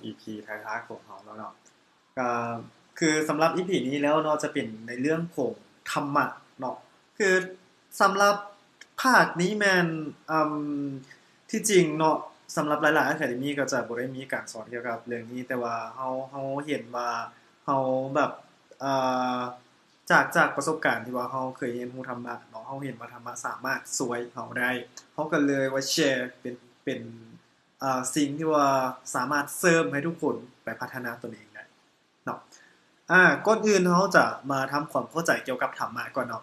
ອີພີທ້າຍໆຂອງເຮົາແລ້ວເນາະ. ກໍຄືສຳລັບອີພີນີ້ແລ້ວເນາະ ຈະເປັນໃນເລື່ອງຂອງທຳມະເນາະ. ຄືສຳລັບພາກນີ້ແມ່ນ ອາ ທີ່ຈິງເນາະ ສຳລັບຫຼາຍໆອາຄາເດມີກໍຈະບໍ່ໄດ້ມີການສອນກ່ຽວກັບເລື່ອງນີ້, ແຕ່ວ່າເຮົາ ເຮົາເຫັນວ່າເຮົາແບບ ເອີ ຈາກ ຈາກປະສົບການທີ່ວ່າເຮົາເຄີຍຮຽນຮູ້ທຳມະເນາະ, ເຮົາເຫັນວ່າທຳມະສາມາດຊ່ວຍເຮົາໄດ້, ເຮົາກໍເລີຍວ່າແຊເປັນ ເປັນ ເອີ ສິ່ງທີ່ວ່າສາມາດເສີມໃຫ້ທຸກຄົນໄປພັດທະນາຕົນເອງໄດ້ເນາະ. ອາ ກ່ອນອື່ນເຮົາຈະມາທຳຄວາມເຂົ້າໃຈກ່ຽວກັບທຳມະກ່ອນເນາະ.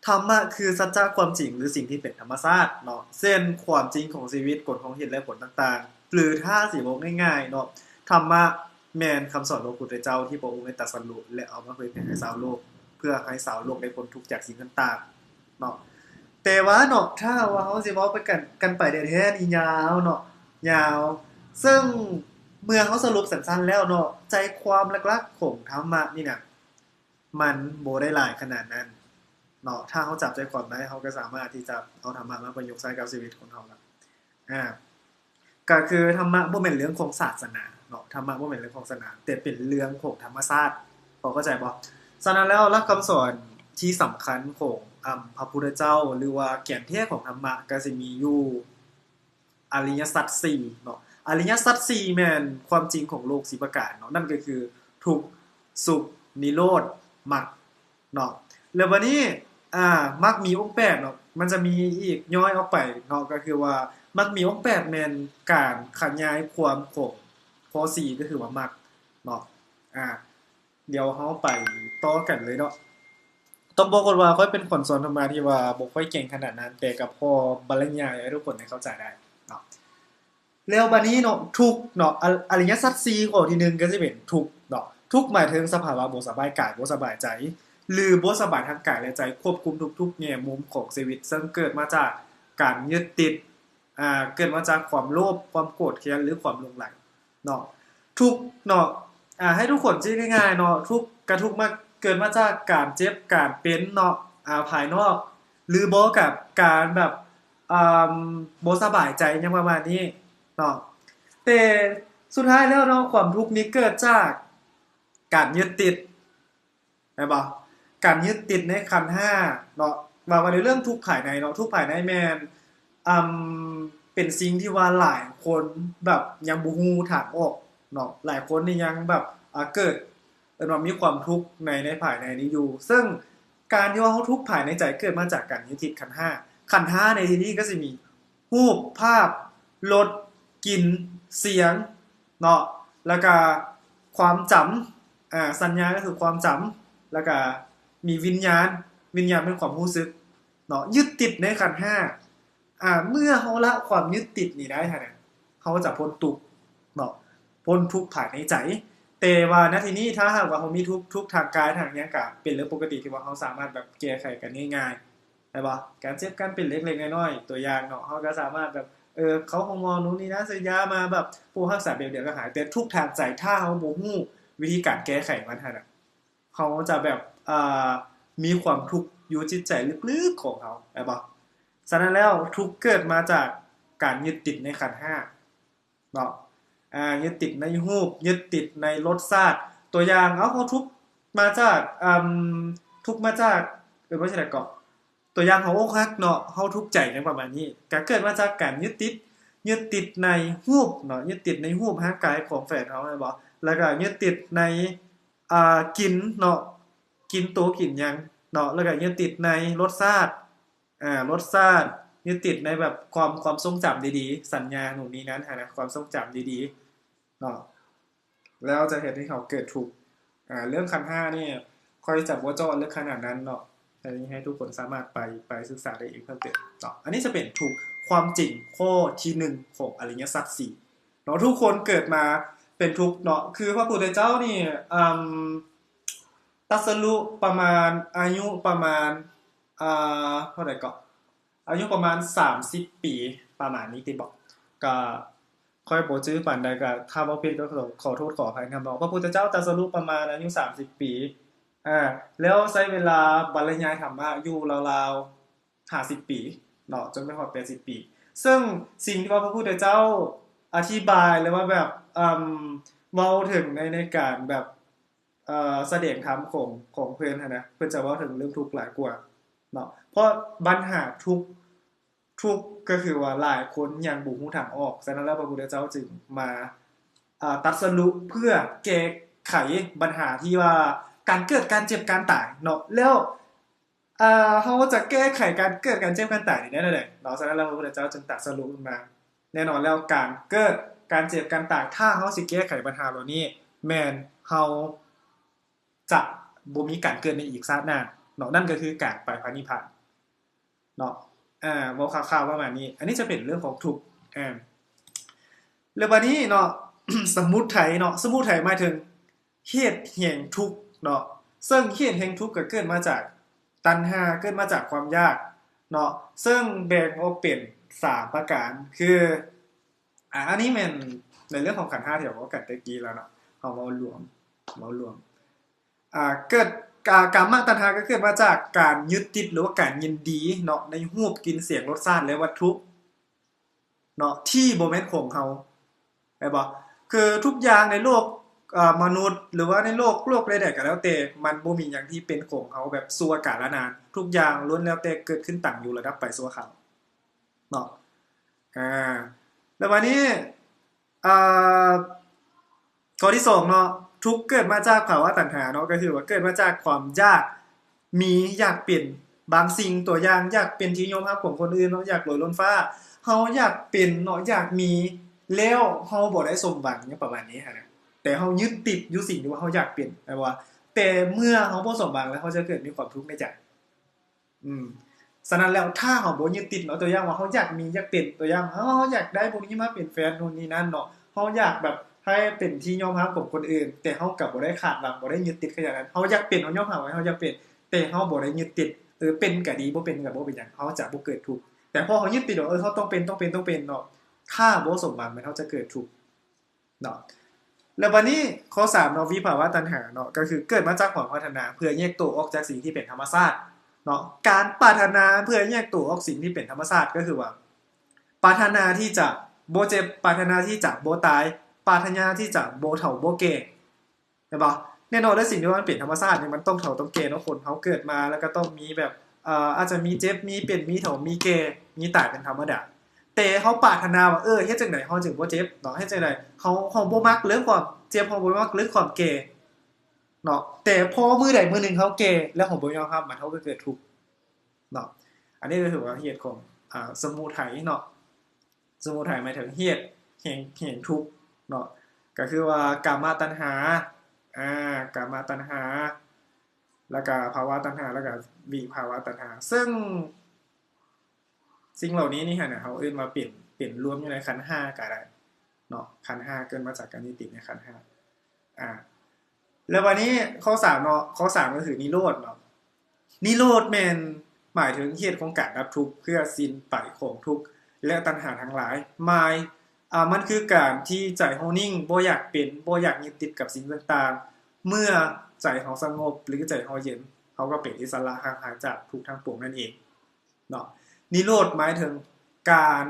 ທຳມະຄືສັດຈະຄວາມຈິງ ຫຼື ສິ່ງທີ່ເປັນທຳມະຊາດເນາະ, ເຊັ່ນ ຄວາມຈິງຂອງຊີວິດ, ກົດຂອງເຫດ ແລະ ຜົນຕ່າງໆ ຫຼື ຖ້າຊິເວົ້າງ່າຍໆເນາະ, ທຳມະແມ່ນຄຳສອນຂອງພະພຸດທະເຈົ້າທີ່ພະອົງໄດ້ຕັດສະຮູ້ ແລະ ເອົາມາເຜີຍແຜ່ໃຫ້ຊາວໂລກ ເພື່ອໃຫ້ຊາວໂລກໄດ້ພົ້ນທຸກຈາກສິ່ງຕ່າງໆເນາະ. ແຕ່ວ່າເນາະ ຖ້າຫາກວ່າເຮົາຊິເວົ້າໄປກັນ ກັນໄປແທ້ໆນີ້ຍາວເນາະ ຍາວ. ເຊິ່ງເມື່ອເຮົາສະຫຼຸບສັ້ນໆແລ້ວເນາະ, ໃຈຄວາມຫຼັກໆຂອງທຳມະນີ້ນະ ມັນບໍ່ໄດ້ຫຼາຍຂະໜາດນັ້ນເນາະ. ຖ້າເຮົາຈັບໃຈຄວາມໄດ້ ເຮົາກໍສາມາດທີ່ຈະເອົາທຳມະມາປະຍຸກໃຊ້ກັບຊີວິດຂອງເຮົາລະ. ອາ ກໍຄືທຳມະບໍ່ແມ່ນເລື່ອງຂອງສາສະໜາເນາະ, ທຳມະບໍ່ແມ່ນເລື່ອງຂອງສາສະໜາ ແຕ່ເປັນເລື່ອງຂອງທຳມະຊາດ, ພໍເຂົ້າໃຈບໍ່? ສະນັ້ນແລ້ວ ຫຼັກຄຳສອນທີ່ສຳຄັນຂອງ ອາ ພະພຸດທະເຈົ້າ ຫຼືວ່າແກ່ນແທ້ຂອງທຳມະ ກໍຊິມີຢູ່ອະລິຍະສັດສີ່ເນາະ. ອະລິຍະສັດສີ່ແມ່ນຄວາມຈິງຂອງໂລກສີ່ປະການເນາະ, ນັ້ນກໍຄືທຸກ ສຸກ ນິໂຣດ ມັກ ເນາະ. ແລ້ວບາດນີ້ ອາ ມັກມີອົງແປດເນາະ, ມັນຈະມີອີກ ຍ່ອຍອອກໄປເນາະ, ກໍຄືວ່າມັກມີອົງແປດແມ່ນການຂະຫຍາຍຄວາມຂອງຂໍ້ສີ່ ກໍຄືວ່າມັກເນາະ. ອາ ດຽວເຮົາໄປຕໍ່ກັນເລີຍເນາະ. ຕ້ອງບອກກ່ອນວ່າຂ້ອຍເປັນຄົນສອນທຳມະທີ່ວ່າບໍ່ຄ່ອຍເກັ່ງຂະໜາດນັ້ນ, ແຕ່ກໍພໍບັນລະຍາຍໃຫ້ທຸກຄົນໄດ້ເຂົ້າໃຈໄດ້ເນາະ. ແລ້ວບາດນີ້ເນາະ ທຸກເນາະ ອະ ອະລິຍະສັດສີ່ ຂໍ້ທີໜຶ່ງ ກໍຈະເປັນທຸກເນາະ. ທຸກໝາຍເຖິງສະພາວະບໍ່ສະບາຍກາຍ ບໍ່ສະບາຍໃຈ ຫຼື ບໍ່ສະບາຍທາງກາຍ ແລະ ໃຈ, ຄວບຄຸມທຸກໆແງ່ມຸມຂອງຊີວິດ, ເຊິ່ງເກີດມາຈາກການຍຶດຕິດ, ອາ, ເກີດມາຈາກຄວາມໂລບ, ຄວາມໂກດແຄ້ນ ຫຼື ຄວາມຫຼົງໄຫຼເນາະ. ທຸກເນາະ ອາ, ໃຫ້ທຸກຄົນຊິງ່າຍໆເນາະ, ທຸກ ກະທຸກມາ ເກີດມາຈາກການເຈັບ, ການເປັນເນາະ, ອາ, ພາຍນອກ ຫຼືບໍ່ກັບການແບບ ອາ ບໍ່ສະບາຍໃຈຫຍັງປະມານນີ້ເນາະ. ແຕ່ສຸດທ້າຍແລ້ວເນາະ ຄວາມທຸກນີ້ເກີດຈາກການຍຶດຕິດ ແມ່ນບໍ່? ການຍຶດຕິດໃນຂັນຫ້າເນາະ. ວ່າ ວ່າໃນເລື່ອງທຸກພາຍໃນເນາະ, ທຸກພາຍໃນແມ່ນ ອາ ເປັນສິ່ງທີ່ວ່າຫຼາຍຄົນແບບຍັງບໍ່ຮູ້ທາງອອກເນາະ. ຫຼາຍຄົນນີ້ຍັງແບບ ອາ ເກີດ ເອີ້ນວ່າມີຄວາມທຸກໃນ ໃນພາຍໃນນີ້ຢູ່. ເຊິ່ງການທີ່ວ່າເຮົາທຸກພາຍໃນໃຈເກີດມາຈາກການຍຶດຕິດຂັນຫ້າ. ຂັນຫ້າໃນທີ່ນີ້ກໍຊິມີຮູບ, ພາບ, ລົດ, ກິ່ນ, ສຽງເນາະ, ແລ້ວກະຄວາມຈຳ, ອາ, ສັນຍາກໍຄືຄວາມຈຳ, ແລ້ວກະມີວິນຍານ, ວິນຍານເປັນຄວາມຮູ້ສຶກເນາະ. ຍຶດຕິດໃນຂັນຫ້າ. ອາ ເມື່ອເຮົາລະຄວາມຍຶດຕິດນີ້ໄດ້ຫັ້ນນະ ເຮົາຈະພົ້ນທຸກເນາະ, ພົ້ນທຸກພາຍໃນໃຈ. ແຕ່ວ່ານະທີນີ້ ຖ້າຫາກວ່າເຮົາມີທຸກ, ທຸກທາງກາຍທາງຫຍັງ ກະເປັນເລື່ອງປົກກະຕິທີ່ວ່າເຮົາສາມາດແບບແກ້ໄຂກັນງ່າຍໆ ແມ່ນບໍ່? ການເຈັບການເປັນເລັກໆນ້ອຍໆ ຕົວຢ່າງເນາະ, ເຮົາກໍສາມາດແບບ ເອີ ເຂົ້າໂຮງໝໍ ນູ່ນນີ້ນັ້ນ ຊື້ຢາມາ ແບບ ໂພດຮັກສາແປັບດຽວກໍຫາຍ. ແຕ່ທຸກທາງໃຈ ຖ້າເຮົາບໍ່ຮູ້ວິທີການແກ້ໄຂມັນຫັ້ນນະ ເຮົາຈະແບບ ອາ ມີຄວາມທຸກຢູ່ຈິດໃຈເລິກໆຂອງເຮົາ ແມ່ນບໍ່? ສະນັ້ນແລ້ວ ທຸກເກີດມາຈາກການຍຶດຕິດໃນຂັນຫ້າເນາະ, ອາ ຍຶດຕິດໃນຮູບ, ຍຶດຕິດໃນລົດຊາດ. ຕົວຢ່າງ ເອົາ ເຮົາທຸກມາຈາກ ອາ ທຸກມາຈາກ ເອີ້ນວ່າຈັ່ງໃດເກາະ? ຕົວຢ່າງ ເຮົາອົກຫັກເນາະ, ເຮົາທຸກໃຈຫຍັງປະມານນີ້ ກະເກີດມາຈາກການຍຶດຕິດ, ຍຶດຕິດໃນຮູບເນາະ, ຍຶດຕິດໃນຮູບຮ່າງກາຍຂອງແຟນເຮົາ ແມ່ນບໍ່? ແລ້ວກະຍຶດຕິດໃນ ອ່າ ກິ່ນເນາະ, ກິ່ນໂຕກິ່ນຫຍັງເນາະ, ແລ້ວກະຍຶດຕິດໃນລົດຊາດ, ອ່າ ລົດຊາດ, ຍຶດຕິດໃນແບບຄວາມ, ຄວາມຊົງຈຳດີໆ, ສັນຍານູ່ນນີ້ນັ້ນຫັ້ນນະ, ຄວາມຊົງຈຳດີໆເນາະ, ແລ້ວຈະເຮັດໃຫ້ເຮົາເກີດທຸກ. ອ່າ ເລື່ອງຂັນຫ້ານີ້ ຂ້ອຍຈະບໍ່ເຈາະເລິກຂະໜາດນັ້ນເນາະ, ອັນນີ້ໃຫ້ທຸກຄົນສາມາດໄປ, ໄປສຶກສາໄດ້ເອງເພີ່ມເຕີມເນາະ. ອັນນີ້ຈະເປັນທຸກຄວາມຈິງຂໍ້ທີໜຶ່ງຂອງອະລິຍະສັດສີ່ເນາະ. ທຸກຄົນເກີດມາເປັນທຸກເນາະ, ຄືພະພຸດທະເຈົ້ານີ້ ອາ ຕັດສະຮູ້ປະມານ ອາຍຸປະມານ ອ່າ ເທົ່າໃດເກາະ? ອາຍຸປະມານສາມສິບປີປະມານນີ້ຕິເບາະ? ກະຂ້ອຍບໍ່ຈື່ປານໃດ, ກະຖ້າເວົ້າຜິດກໍຂໍໂທດຂໍອະໄພນຳເນາະ. ພະພຸດທະເຈົ້າຕັດສະຮູ້ປະມານອາຍຸສາມສິບປີ, ອາ ແລ້ວໃຊ້ເວລາບັນລະຍາຍທຳມະຢູ່ລາວໆ ຫ້າສິບປີເນາະ, ຈົນໄປຮອດແປດສິບປີ. ເຊິ່ງສິ່ງທີ່ວ່າພະພຸດທະເຈົ້າອະທິບາຍ ຫຼືວ່າແບບ ເວົ້າເຖິງໃນ ໃນການແບບ ສະແດງທຳຂອງ ຂອງເພິ່ນຫັ້ນນະ ເພິ່ນຈະເວົ້າເຖິງເລື່ອງທຸກຫຼາຍກວ່າເນາະ ເພາະບັນຫາທຸກ ທຸກກໍຄືວ່າຫຼາຍຄົນຍັງບໍ່ຮູ້ທາງອອກ. ສະນັ້ນແລ້ວ ພະພຸດທະເຈົ້າຈຶ່ງມາ ອ່າ ຕັດສະລຸເພື່ອແກ້ໄຂບັນຫາທີ່ວ່າການເກີດ ການເຈັບ ການຕາຍເນາະ. ແລ້ວ ອ່າ ເຮົາຈະແກ້ໄຂການເກີດ ການເຈັບ ການຕາຍນີ້ໄດ້ແນວໃດເນາະ? ສະນັ້ນແລ້ວ ພະພຸດທະເຈົ້າຈຶ່ງຕັດສະລຸມາ. ແນ່ນອນແລ້ວ ການເກີດ ການເຈັບ ການຕາຍ ຖ້າເຮົາຊິແກ້ໄຂບັນຫາເຫຼົ່ານີ້ ແມ່ນເຮົາຈະບໍ່ມີການເກີດໃນອີກຊາດໜ້າເນາະ. ນັ້ນກໍຄືການໄປພະນິບພານ ເນາະ ອ່າ ເວົ້າຄ່າວໆປະມານນີ້. ອັນນີ້ຈະເປັນເລື່ອງຂອງທຸກ ອ່າ ແລ້ວບາດນີ້ເນາະ ສະມຸໄທເນາະ ສະມຸໄທໝາຍເຖິງເຫດແຫ່ງທຸກເນາະ ເຊິ່ງເຫດແຫ່ງທຸກກໍເກີດມາຈາກຕັນຫາ ເກີດມາຈາກຄວາມຢາກເນາະ ເຊິ່ງແບ່ງອອກເປັນສາມປະການ ຄື ອ່າ ອັນນີ້ແມ່ນໃນເລື່ອງຂອງຂັນຫ້າທີ່ເຮົາເວົ້າກັນແຕ່ກີ້ແລ້ວເນາະ ເຮົາເວົ້າລວມ ເວົ້າລວມ ອ່າ ເກີດ ກາ ກາມະຕັນຫາກໍເກີດມາຈາກການຍຶດຕິດ ຫຼືວ່າການຍິນດີເນາະ ໃນຮູບ ກິ່ນ ສຽງ ລົດຊາດ ແລະ ວັດຖຸເນາະ ທີ່ບໍ່ແມ່ນຂອງເຮົາ ແມ່ນບໍ່? ຄືທຸກຢ່າງໃນໂລກ ເອີ ມະນຸດ ຫຼືວ່າໃນໂລກ ໂລກໃດໆກໍແລ້ວແຕ່ ມັນບໍ່ມີຫຍັງທີ່ເປັນຂອງເຮົາແບບຊົ່ວກາລະນານ ທຸກຢ່າງລ້ວນແລ້ວແຕ່ເກີດຂຶ້ນຕັ້ງຢູ່ລະດັບໄປຊົ່ວຄາວເນາະ. ອ່າ ແລ້ວບາດນີ້ ອ່າ ຂໍ້ທີສອງເນາະ ທຸກເກີດມາຈາກພາວະຕັນຫາເນາະ ກໍຄືວ່າເກີດມາຈາກຄວາມຢາກມີ ຢາກເປັນບາງສິ່ງ ຕົວຢ່າງ ຢາກເປັນທີ່ຍອມຮັບຂອງຄົນອື່ນເນາະ ຢາກລອຍລົ້ນຟ້າ ເຮົາຢາກເປັນເນາະ ຢາກມີ ແລ້ວເຮົາບໍ່ໄດ້ສົມຫວັງ ຫຍັງປະມານນີ້ຫັ້ນນະ ແຕ່ເຮົາຍຶດຕິດຢູ່ສິ່ງທີ່ວ່າເຮົາຢາກເປັນ ແມ່ນບໍ່? ແຕ່ເມື່ອເຮົາບໍ່ສົມຫວັງແລ້ວ ເຮົາຈະເກີດມີຄວາມທຸກໃນໃຈ. ອືມ ສະນັ້ນແລ້ວ ຖ້າເຮົາບໍ່ຍຶດຕິດເນາະ ຕົວຢ່າງວ່າເຮົາຢາກມີ ຢາກເປັນ ຕົວຢ່າງ ເຮົາ ເຮົາຢາກໄດ້ຜູ້ນີ້ມາເປັນແຟນ ໂນ່ນນີ້ນັ້ນເນາະ ເຮົາຢາກແບບໃຫ້ເປັນທີ່ຍອມຮັບຂອງຄົນອື່ນ ແຕ່ເຮົາກໍບໍ່ໄດ້ຄາດຫວັງ ບໍ່ໄດ້ຍຶດຕິດຂະໜາດນັ້ນ ເຮົາຢາກເປັນ ເຮົາຍອມຮັບວ່າເຮົາຢາກເປັນ ແຕ່ເຮົາບໍ່ໄດ້ຍຶດຕິດ ເອີ ເປັນກໍດີ ບໍ່ເປັນກໍບໍ່ເປັນຫຍັງ ເຮົາຈະບໍ່ເກີດທຸກ. ແຕ່ພໍເຮົາຍຶດຕິດວ່າ ເອີ ເຮົາຕ້ອງເປັນ ຕ້ອງເປັນ ຕ້ອງເປັນເນາະ ຖ້າບໍ່ສົມຫວັງ ແມ່ນເຮົາຈະເກີດທຸກ. ເນາະ ແລ້ວບາດນີ້ຂໍ້ສາມເນາະ ວິພາວະຕັນຫາເນາະ ກໍຄືເກີດມາຈາກຄວາມປາດຖະໜາເພື່ອແຍກໂຕອອກຈາກສິ່ງທີ່ເປັນທຳມະຊາດເນາະ ການປາດຖະໜາເພື່ອແຍກໂຕອອກສິ່ງທີ່ເປັນທຳມະຊາດ ກໍຄືວ່າປາດຖະໜາທີ່ຈະບໍ່ເຈັບ ປາດຖະໜາທີ່ຈະບໍ່ຕາຍ ປາດຖະໜາທີ່ຈະບໍ່ເຖົ້າບໍ່ແກ່ ແມ່ນບໍ່? ແນ່ນອນແລ້ວ ສິ່ງທີ່ວ່າມັນເປັນທຳມະຊາດນີ້ ມັນຕ້ອງເຖົ້າຕ້ອງແກ່ເນາະ ຄົນເຮົາເກີດມາແລ້ວກໍຕ້ອງມີແບບ ເອີ ອາດຈະມີເຈັບ ມີເປັນ ມີເຖົ້າ ມີແກ່ ມີຕາຍເປັນທຳມະດາ ແຕ່ເຮົາປາດຖະໜາວ່າ ເອີ ເຮັດຈັ່ງໃດເຮົາຈຶ່ງບໍ່ເຈັບເນາະ ເຮັດຈັ່ງໃດ ເຮົາ ເຮົາບໍ່ມັກເລື່ອງຄວາມເຈັບ ເຮົາບໍ່ມັກເລື່ອງຄວາມແກ່ເນາະ ແຕ່ພໍມື້ໃດມື້ໜຶ່ງເຮົາແກ່ແລ້ວ ເຮົາບໍ່ຍອມຮັບມັນ ເຮົາກໍເກີດທຸກເນາະ. ອັນນີ້ກໍຖືວ່າເຫດຂອງ ອາ ສະມຸໄທເນາະ ສະມຸໄທໝາຍເຖິງເຫດແຫ່ງ ແຫ່ງທຸກເນາະ ກໍຄືວ່າກາມະຕັນຫາ ອາ ກາມະຕັນຫາ ແລ້ວກະພາວະຕັນຫາ ແລ້ວກະວິພາວະຕັນຫາ ເຊິ່ງສິ່ງເຫຼົ່ານີ້ນີ້ຫັ້ນນະ ເຮົາເອີ້ນວ່າເປັນ ເປັນລວມຢູ່ໃນຂັນຫ້າກໍໄດ້ເນາະ ຂັນຫ້າເກີດມາຈາກການຍຶດຕິດໃນຂັນຫ້າ ອາ ແລ້ວບາດນີ້ຂໍ້ສາມເນາະ ຂໍ້ສາມກໍຄືນິໂຣດເນາະ ນິໂຣດແມ່ນໝາຍເຖິງເຫດຂອງການດັບທຸກ ເພື່ອສິ້ນໄປຂອງທຸກ ແລະ ຕັນຫາທັງຫຼາຍ ໝາຍ ອາ ມັນຄືການທີ່ໃຈເຮົານິ່ງ ບໍ່ຢາກເປັນ ບໍ່ຢາກຍຶດຕິດກັບສິ່ງຕ່າງໆ ເມື່ອໃຈເຮົາສະຫງົບ ຫຼື ໃຈເຮົາເຢັນ ເຮົາກໍເປັນອິດສະຫຼະ ຫ່າງຫາຍຈາກທຸກທັງປວງນັ້ນເອງເນາະ. ນິໂຣດໝາຍເຖິງການ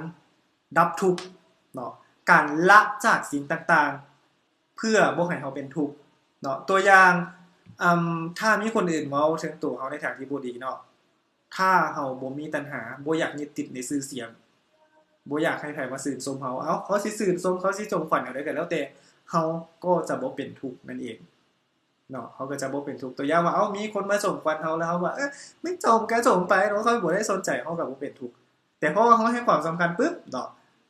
ດັບທຸກເນາະ ການລະຈາກສິ່ງຕ່າງໆ ເພື່ອບໍ່ໃຫ້ເຮົາເປັນທຸກເນາະ ຕົວຢ່າງ ອາ ຖ້າມີຄົນອື່ນເວົ້າເຖິງໂຕເຮົາໃນທາງທີ່ບໍ່ດີເນາະ ຖ້າເຮົາບໍ່ມີຕັນຫາ ບໍ່ຢາກຍຶດຕິດໃນຊື່ສຽງ ບໍ່ຢາກໃຫ້ໃຜມາຊື່ນຊົມເຮົາ ເອົ້າ ເຂົາຊິຊື່ນຊົມ ເຂົາຊິຈົ່ມຂວັນແນວໃດກໍແລ້ວແຕ່ ເຮົາກໍຈະບໍ່ເປັນທຸກນັ້ນເອງເນາະ ເຮົາກໍຈະບໍ່ເປັນທຸກ. ຕົວຢ່າງວ່າ ເອົ້າ ມີຄົນມາຊົມຂວັນເຮົາ ແລ້ວເຮົາວ່າ ເອີ ມັນຊົມກໍຊົມໄປເນາະ ເຂົາບໍ່ໄດ້ສົນໃຈ ເຮົາກໍບໍ່ເປັນທຸກ. ແຕ່ພໍເຮົາໃຫ້ຄວາມສຳຄັນປຶບເນາະ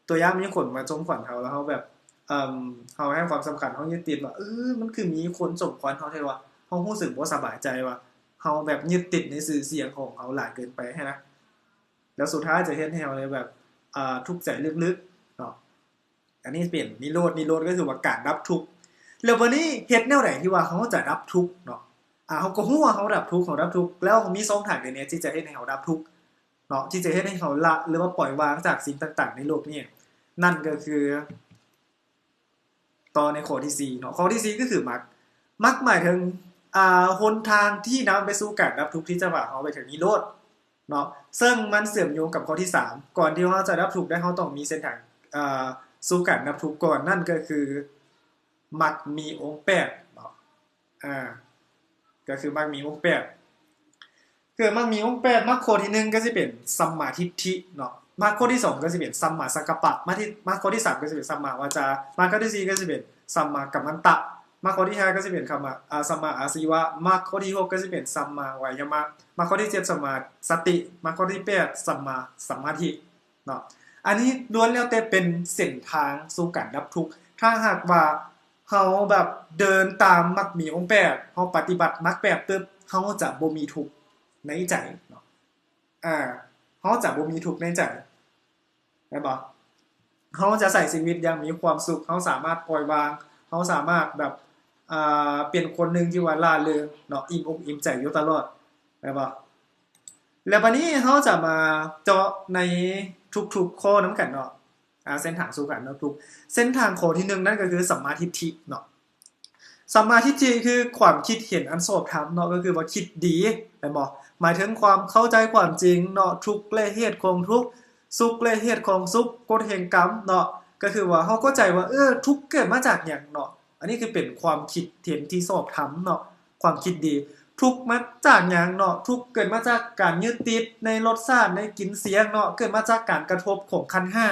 ຕົວຢ່າງມີຄົນມາຊົມຂວັນເຮົາ ແລ້ວເຮົາແບບ ເອີ ເຮົາໃຫ້ຄວາມສຳຄັນ ເຮົາຍຶດຕິດວ່າ ເອີ ມັນຄືມີຄົນຊົມຂວັນເຮົາແທ້ວ່າ ເຮົາຮູ້ສຶກບໍ່ສະບາຍໃຈວ່າ ເຮົາແບບຍຶດຕິດໃນຊື່ສຽງຂອງເຮົາຫຼາຍເກີນໄປຫັ້ນນະ ແລ້ວສຸດທ້າຍຈະເຮັດໃຫ້ເຮົາໄດ້ແບບ ອາ ທຸກໃຈເລິກໆເນາະ. ອັນນີ້ເປັນນິໂຣດ ນິໂຣດກໍຄືວ່າການດັບທຸກ. ແລ້ວບາດນີ້ເຮັດແນວໃດທີ່ວ່າເຮົາຈະດັບທຸກເນາະ ອາ ເຮົາກໍຮູ້ວ່າເຮົາດັບທຸກ ເຮົາດັບທຸກ ແລ້ວເຮົາມີຊ່ອງທາງໃດແດ່ທີ່ຈະເຮັດໃຫ້ເຮົາດັບທຸກ ເນາະ ທີ່ຈະເຮັດໃຫ້ເຮົາລະ ຫຼືວ່າປ່ອຍວາງຈາກສິ່ງຕ່າງໆໃນໂລກນີ້ ນັ້ນກໍຄືຕໍ່ໃນຂໍ້ທີສີ່ເນາະ ຂໍ້ທີສີ່ກໍຄືມັກ ມັກໝາຍເຖິງ ອາ ຫົນທາງທີ່ນຳໄປສູ່ການດັບທຸກ ທີ່ຈະພາເຮົາໄປເຖິງນິໂຣດເນາະ ເຊິ່ງມັນເຊື່ອມໂຍງກັບຂໍ້ທີສາມ ກ່ອນທີ່ເຮົາຈະດັບທຸກໄດ້ ເຮົາຕ້ອງມີເສັ້ນທາງ ອາ ສູ່ການດັບທຸກກ່ອນ ນັ້ນກໍຄື ມັກມີອົງແປດເນາະ ອາ ກໍຄືມັກມີອົງແປດ ຄືມັກມີອົງແປດ ມັກຂໍ້ທີໜຶ່ງກໍຊິເປັນສຳມາທິດຖິເນາະ ມັກຂໍ້ທີສອງກໍຊິເປັນສຳມາສັງກັບປະ ມັກທີ່ ມັກຂໍ້ທີສາມກໍຊິເປັນສຳມາວາຈາ ມັກຂໍ້ທີສີ່ກໍຊິເປັນສຳມາກັມມັນຕະ ມັກຂໍ້ທີຫ້າກໍຊິເປັນຄຳວ່າ ອາ ສຳມາອາຊີວະ ມັກຂໍ້ທີຫົກກໍຊິເປັນສຳມາວາຍາມະ ມັກຂໍ້ທີເຈັດສຳມາສະຕິ ມັກຂໍ້ທີແປດສຳມາສະມາທິເນາະ ອັນນີ້ລ້ວນແລ້ວແຕ່ເປັນເສັ້ນທາງສູ່ການດັບທຸກ ຖ້າຫາກວ່າເຮົາແບບເດີນຕາມມັກມີອົງແປດ ເຮົາປະຕິບັດມັກແປດປຶບ ເຮົາຈະບໍ່ມີທຸກໃນໃຈເນາະ ອາ ເຮົາຈະບໍ່ມີທຸກໃນໃຈ ແມ່ນບໍ່? ເຮົາຈະໃຊ້ຊີວິດຢ່າງມີຄວາມສຸກ ເຮົາສາມາດປ່ອຍວາງ ເຮົາສາມາດແບບ ອ່າ ເປັນຄົນໜຶ່ງທີ່ວ່າລ່າເລີງເນາະ ອີ່ມອົກອີ່ມໃຈຢູ່ຕະຫຼອດ ແມ່ນບໍ່? ແລ້ວບັດນີ້ເຮົາຈະມາເຈາະໃນທຸກໆຂໍ້ນຳກັນເນາະ ອາ ເສັ້ນທາງສູ່ການເນາະ ທຸກເສັ້ນທາງ ຂໍ້ທີໜຶ່ງນັ້ນກໍຄືສຳມາທິດຖິເນາະ ສຳມາທິດຖິຄືຄວາມຄິດເຫັນອັນຊອບທຳເນາະ ກໍຄືວ່າຄິດດີ ແມ່ນບໍ່? ໝາຍເຖິງຄວາມເຂົ້າໃຈຄວາມຈິງເນາະ ທຸກ ແລະ ເຫດຂອງທຸກ ສຸກ ແລະ ເຫດຂອງສຸກ ກົດແຫ່ງກຳເນາະ ກໍຄືວ່າເຮົາເຂົ້າໃຈວ່າ ເອີ ທຸກເກີດມາຈາກຫຍັງເນາະ ອັນນີ້ຄືເປັນຄວາມຄິດເຫັນທີ່ຊອບທຳເນາະ ຄວາມຄິດດີ ທຸກມາຈາກຫຍັງເນາະ ທຸກເກີດມາຈາກການຍຶດຕິດໃນລົດຊາດ ໃນກິ່ນສຽງເນາະ ເກີດມາຈາກການກະທົບຂອງຂັນຫ້າ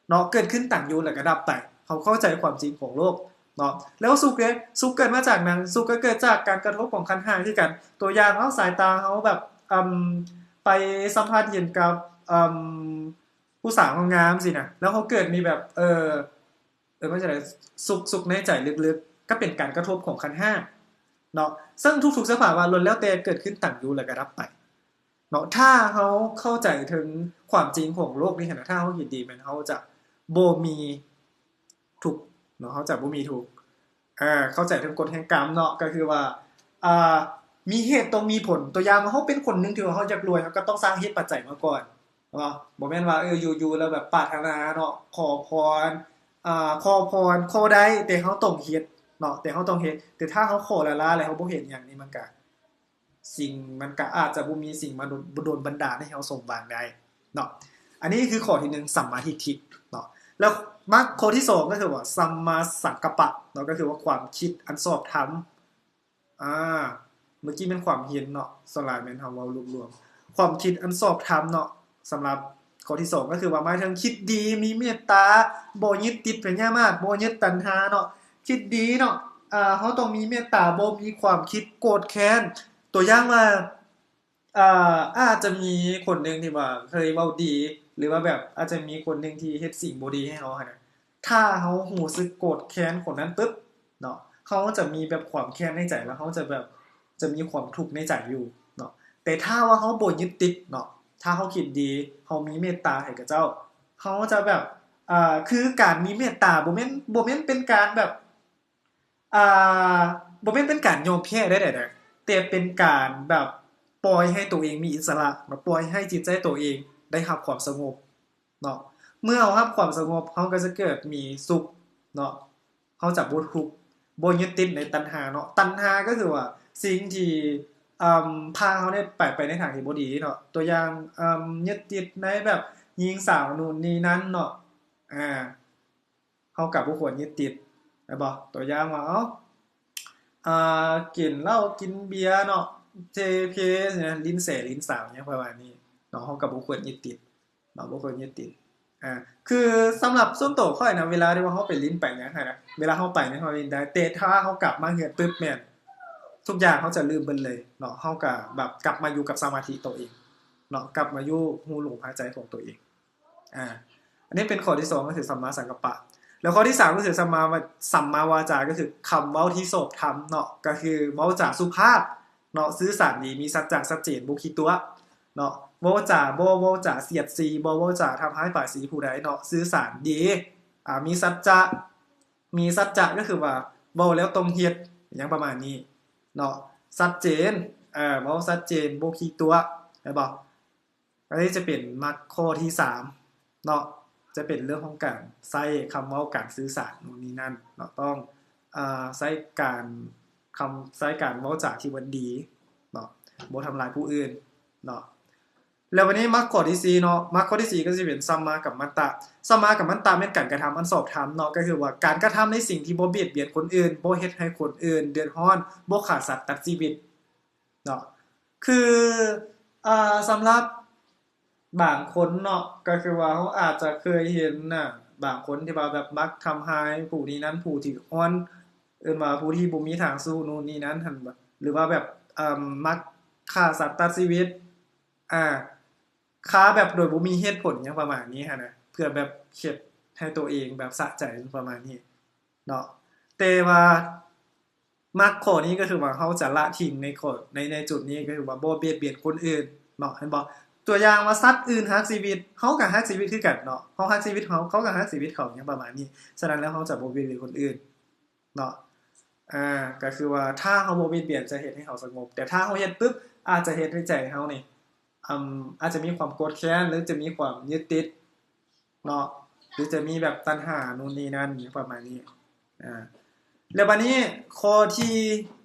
ເນາະ ເກີດຂຶ້ນຕັ້ງຢູ່ແລ້ວກໍດັບໄປ ເຮົາເຂົ້າໃຈຄວາມຈິງຂອງໂລກເນາະ ແລ້ວສຸກເດ ສຸກເກີດມາຈາກຫຍັງ? ສຸກກໍເກີດຈາກການກະທົບຂອງຂັນຫ້າຄືກັນ ຕົວຢ່າງເນາະ ສາຍຕາເຮົາແບບ ອາ ໄປສຳຜັດເຫັນກັບ ອາ ຜູ້ສາວງາມໆ ຊີ້ນະ ແລ້ວເຮົາເກີດມີແບບ ເອີ ເອີ ມັນຈະໄດ້ ສຸກ ສຸກໃນໃຈເລິກໆ ກໍເປັນການກະທົບຂອງຂັນຫ້າເນາະ ເຊິ່ງທຸກໆສະພາວະລ້ວນແລ້ວແຕ່ເກີດຂຶ້ນຕັ້ງຢູ່ແລ້ວກໍດັບໄປ ເນາະ ຖ້າເຮົາເຂົ້າໃຈເຖິງຄວາມຈິງຂອງໂລກນີ້ຫັ້ນນະ ຖ້າເຮົາຄິດດີແມ່ນເຮົາຈະບໍ່ມີທຸກເນາະ ເຮົາຈະບໍ່ມີທຸກ ເອີ ເຂົ້າໃຈເຖິງກົດແຫ່ງກຳເນາະ ກໍຄືວ່າ ອ່າ ມີເຫດຕ້ອງມີຜົນ ຕົວຢ່າງວ່າເຮົາເປັນຄົນໜຶ່ງທີ່ວ່າເຮົາຢາກລວຍ ເຮົາກໍຕ້ອງສ້າງເຫດປັດໄຈມາກ່ອນເນາະ ບໍ່ແມ່ນວ່າ ເອີ ຢູ່ໆແລ້ວແບບປາດຖະໜາເນາະ ຂໍພອນ ອ່າ ຂໍພອນ ຂໍໄດ້ ແຕ່ເຮົາຕ້ອງເຮັດເນາະ ແຕ່ເຮົາຕ້ອງເຮັດ ແຕ່ຖ້າເຮົາຂໍລ້າໆ ແລ້ວເຮົາບໍ່ເຮັດຫຍັງນີ້ ມັນກະ ສິ່ງ ມັນກະອາດຈະບໍ່ມີສິ່ງມາດົນ ດົນບັນດານໃຫ້ເຮົາສົມຫວັງໄດ້ເນາະ ອັນນີ້ຄືຂໍ້ທີໜຶ່ງ ສຳມາທິດຖິເນາະ ແລ້ວມັກຂໍ້ທີສອງກໍຄືວ່າ ສຳມາສັງກັບປະເນາະ ກໍຄືວ່າຄວາມຄິດອັນຊອບທຳ ອາ ເມື່ອກີ້ແມ່ນຄວາມເຫັນເນາະ ສ່ວນຫຼາຍແມ່ນເຮົາເວົ້າລວມໆ ຄວາມຄິດອັນຊອບທຳເນາະ ສຳລັບຂໍ້ທີສອງກໍຄືວ່າ ໝາຍເຖິງຄິດດີ ມີເມດຕາ ບໍ່ຍຶດຕິດພະຍາມາດ ບໍ່ຍຶດຕັນຫາເນາະ ຄິດດີເນາະ ອາ ເຮົາຕ້ອງມີເມດຕາ ບໍ່ມີຄວາມຄິດໂກດແຄ້ນ ຕົວຢ່າງວ່າ ອາ ອາດຈະມີຄົນໜຶ່ງທີ່ວ່າເຄີຍເວົ້າດີ ຫຼືວ່າແບບອາດຈະມີຄົນໜຶ່ງທີ່ເຮັດສິ່ງບໍ່ດີໃຫ້ເຮົາຫັ້ນນະ ຖ້າເຮົາຮູ້ສຶກໂກດແຄ້ນຄົນນັ້ນປຶບເນາະ ເຮົາຈະມີແບບຄວາມແຄ້ນໃນໃຈ ແລ້ວເຮົາຈະແບບ ຈະມີຄວາມທຸກໃນໃຈຢູ່ເນາະ ແຕ່ຖ້າວ່າເຮົາບໍ່ຍຶດຕິດເນາະ ຖ້າເຮົາຄິດດີ ເຮົາມີເມດຕາໃຫ້ຂະເຈົ້າ ເຮົາຈະແບບ ອາ ຄືການມີເມດຕາ ບໍ່ແມ່ນ ບໍ່ແມ່ນເປັນການແບບ ອ່າ ບໍ່ແມ່ນເປັນການຍອມແພ້ໃດໆ ແຕ່ເປັນການແບບປ່ອຍໃຫ້ໂຕເອງມີອິດສະຫຼະເນາະ ປ່ອຍໃຫ້ຈິດໃຈໂຕເອງໄດ້ຮັບຄວາມສະຫງົບເນາະ ເມື່ອເຮົາຮັບຄວາມສະຫງົບ ເຮົາກໍຈະເກີດມີສຸກເນາະ ເຮົາຈະບໍ່ທຸກ ບໍ່ຍຶດຕິດໃນຕັນຫາເນາະ ຕັນຫາກໍຄືວ່າສິ່ງທີ່ ເອີ່ມ ພາເຮົາໄດ້ໄປ ໄປໃນທາງທີ່ບໍ່ດີເນາະ ຕົວຢ່າງ ເອີ່ມ ຍຶດຕິດໃນແບບຍິງສາວນູ່ນນີ້ນັ້ນເນາະ ອາ ເຮົາກໍບໍ່ຄວນຍຶດຕິດ ແມ່ນບໍ່? ຕົວຢ່າງວ່າ ເອົ້າ ອ່າ ກິນເຫຼົ້າກິນເບຍເນາະ ເຈເພ ຫຼິ້ນແສຫຼິ້ນສາວຫຍັງປະມານນີ້ເນາະ ເຮົາກໍບໍ່ຄວນຍຶດຕິດເນາະ ບໍ່ຄວນຍຶດຕິດ ອາ ຄືສຳລັບສ່ວນໂຕຂ້ອຍນະ ເວລາທີ່ວ່າເຮົາໄປຫຼິ້ນໄປຫຍັງຫັ້ນນະ ເວລາເຮົາໄປນີ້ເຮົາຫຼິ້ນໄດ້ ແຕ່ຖ້າເຮົາກັບມາເຮືອນປຶບ ແມ່ນທຸກຢ່າງເຮົາຈະລືມເບິດເລີຍເນາະ ເຮົາກໍແບບກັບມາຢູ່ກັບສະມາທິໂຕເອງເນາະ ກັບມາຢູ່ຮູ້ລົມຫາຍໃຈຂອງໂຕເອງ. ອາ ອັນນີ້ເປັນຂໍ້ທີສອງ ກໍຄືສຳມາສັງກັບປະ ແລ້ວຂໍ້ທີສາມ ກໍຄືສຳມາ ສຳມາວາຈາ ກໍຄືຄຳເວົ້າທີ່ຊອບທຳເນາະ ກໍຄືເວົ້າຈາສຸພາບເນາະ ສື່ສານດີ ມີສັດຈະຊັດເຈນ ບໍ່ຂີ້ຕົວະເນາະ ເວົ້າຈາ ບໍ່ເວົ້າຈາສຽດສີ ບໍ່ເວົ້າຈາທຳຮ້າຍປ້າຍສີຜູ້ໃດເນາະ ສື່ສານດີ ອາ ມີສັດຈະ ມີສັດຈະ ກໍຄືວ່າເວົ້າແລ້ວຕ້ອງເຮັດ ຫຍັງປະມານນີ້ເນາະ ຊັດເຈນ ເອີ ເວົ້າຊັດເຈນ ບໍ່ຂີ້ຕົວະ ແມ່ນບໍ່? ອັນນີ້ຈະເປັນມັກຂໍ້ທີສາມເນາະ ຈະເປັນເລື່ອງຂອງການໃຊ້ຄຳເວົ້າ ການສື່ສານໂນ່ນນີ້ນັ້ນເນາະ ຕ້ອງ ເອີ ໃຊ້ການ ຄຳ ໃຊ້ການເວົ້າຈາທີ່ວ່າດີເນາະ ບໍ່ທຳລາຍຜູ້ອື່ນເນາະ ແລ້ວບັດນີ້ມັກຂໍ້ທີສີ່ເນາະ ມັກຂໍ້ທີສີ່ກໍຊິເປັນສຳມາກັມມັນຕະ. ສຳມາກັມມັນຕະແມ່ນການກະທຳອັນຊອບທຳເນາະ ກໍຄືວ່າການກະທຳໃນສິ່ງທີ່ບໍ່ບຽດບຽນຄົນອື່ນ, ບໍ່ເຮັດໃຫ້ຄົນອື່ນເດືອດຮ້ອນ, ບໍ່ຂ້າສັດຕັດຊີວິດເນາະ. ຄື ອ່າ ສຳລັບ ບາງຄົນເນາະ ກໍຄືວ່າເຮົາອາດຈະເຄີຍເຫັນນະ ບາງຄົນທີ່ວ່າແບບມັກທຳຮ້າຍຜູ້ນີ້ນັ້ນ ຜູ້ທີ່ອ່ອນ ເອີ້ນວ່າຜູ້ທີ່ບໍ່ມີທາງສູ້ນູ່ນນີ້ນັ້ນຫັ້ນ ຫຼືວ່າແບບ ເອີ່ມ ມັກຂ້າສັດຕັດຊີວິດ ອາ ຂ້າແບບໂດຍບໍ່ມີເຫດຜົນຫຍັງປະມານນີ້ຫັ້ນນະ ເພື່ອແບບເຮັດໃຫ້ໂຕເອງແບບສະໃຈປະມານນີ້ເນາະ. ແຕ່ວ່າ ມັກຂໍ້ນີ້ກໍຄືວ່າເຮົາຈະລະຖິ້ມໃນຂໍ້ ໃນ ໃນຈຸດນີ້ກໍຄືວ່າບໍ່ບຽດບຽນຄົນອື່ນເນາະ ເຫັນບໍ່? ຕົວຢ່າງວ່າສັດອື່ນຮັກຊີວິດ ເຮົາກໍຮັກຊີວິດຄືກັນເນາະ ເຮົາຮັກຊີວິດເຮົາ ເຂົາກໍຮັກຊີວິດເຂົາ ຫຍັງປະມານນີ້. ສະນັ້ນແລ້ວເຮົາຈະບໍ່ບຽດບຽນຄົນອື່ນເນາະ ອາ ກໍຄືວ່າຖ້າເຮົາບໍ່ບຽດບຽນຈະເຮັດໃຫ້ເຮົາສະຫງົບ ແຕ່ຖ້າເຮົາເຮັດປຶບ ອາດຈະເຮັດໃຫ້ໃຈເຮົານີ້ ອາ ອາດຈະມີຄວາມໂກດແຄ້ນ ຫຼືຈະມີຄວາມຍຶດຕິດ ເນາະ ຫຼືຈະມີແບບຕັນຫານູ່ນນີ້ນັ້ນ ຫຍັງປະມານນີ້ ອາ ແລ້ວບາດນີ້ຂໍ້ທີ